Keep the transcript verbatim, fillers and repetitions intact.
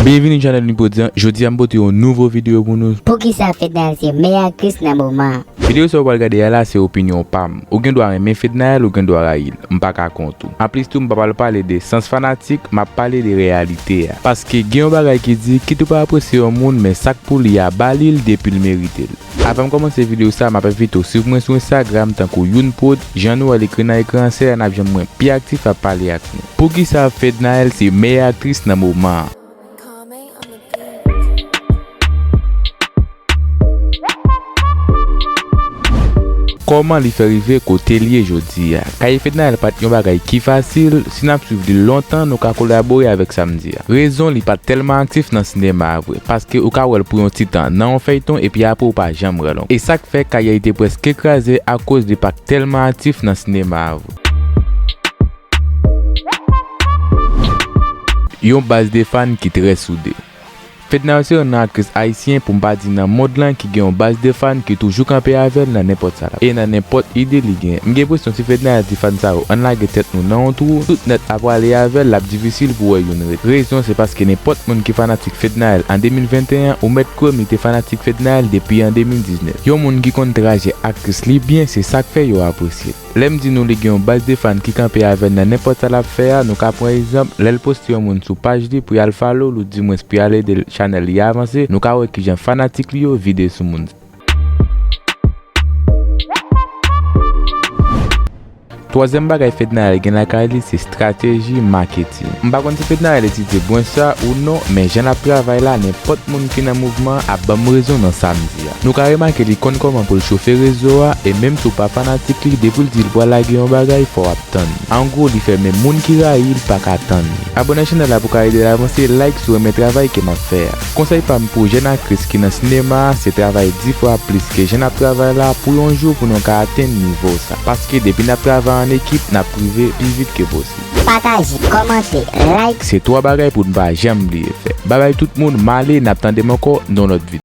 Byenvini channel Nipodyan. Jodi a m pote yon nouvo videyo pou nou. Poukisa Fednaelle se meyè aktris nan moman an? Videyo sa w pral gade a la se opinyon pa m. Ou gen dwa renmen Fednaelle, ou gen dwa rayi l. M pa ka kont ou. Anplis tou, m pa pral pale de sans fanatik, m ap pale de reyalite a. Paske gen yon bagay ki di, kit ou pa apresye yon moun, men sa k pou li a, ba li l depi l merite l. Avan m kòmanse videyo sa, m ap envite w swiv mwen sou Instagram tankou Youn Prod, jan nou wè l ekri nan ekran an, se la n ap jwenn mwen pi aktif ap pale ak nou. Poukisa Fednaelle se meyè aktris nan moman an? Kòman li fè rive kote l ye jodi a? Kay Fednaelle pa t yon bagay ki fasil, si n ap swiv li lontan, nou ka kolabore avèk sa m di a. Rezon li pa t tèlman aktif nan sinema a vre, paske ou ka wè l pou yon ti tan nan yon fèyton epi apre ou pa janm wè l ankò. E sa k fè karyè li te prèske kraze akoz li pa t tèlman aktif nan sinema a vre. Yon baz de fan ki trè soude. Fednaelle se youn nan aktris ayisyen, pou m pa di nan mond lan, ki gen yon baz de fan ki toujou kanpe avè l nan nenpòt sa l ap, e nan nenpòt ide li genyen. M gen enpresyon si Fednaelle di fan sa yo, ann lage tèt nou nan yon twou, tout nèt ap prale avè l, l ap difisil pou wè youn rete. Rezon se paske nenpòt moun ki fanatik Fednaelle an de mil venteyen, ou mèt kwè m li te fanatik Fednaelle depi an de mil diznèf. Yon moun ki konn trajè aktris li byen, se sa k fè yo apresye l. Lè m di nou li gen yon baz de fan ki kanpe avè l nan nenpòt sa l ap fè a, nou ka pran egzanp, lè l poste yon moun sou paj li pou y al follow l, ou di mwens pou y al ede l, chanèl li avanse, nou ka wè kijan fanatik li yo vide sou moun sa. Twazyèm bagay Fednaelle gen lakay li, se estrateji maketing. M pa konn si Fednaelle etidye pwen sa ou non, men jan l ap travay la, nenpòt moun ki nan mouvman an ap ban m rezon nan sa m di a. Nou ka remake li konn kòman pou l chofe rezo a, e menm si w pa fanatik li, depi l di l pral lage yon bagay, fò w ap tann li. An gwo, li fè menm moun ki rayi l pa ka tann li. Abòne chanèl la pou w ka ede l avanse, like si w renmen travay ke m ap fè a. Konsèy pa m pou jèn aktris ki nan sinema a, se travay dis fwa plis ke jan n ap travay la pou yon jou pou nou ka atenn nivo sa. Paske depi n ap travay an ekip, n ap rive pi vit ke posib. Pataje, kòmante, like. Se twa bagay pou n pa janm bliye fè. Babay tout moun, m ale, n ap tande m ankò nan yon lòt videyo.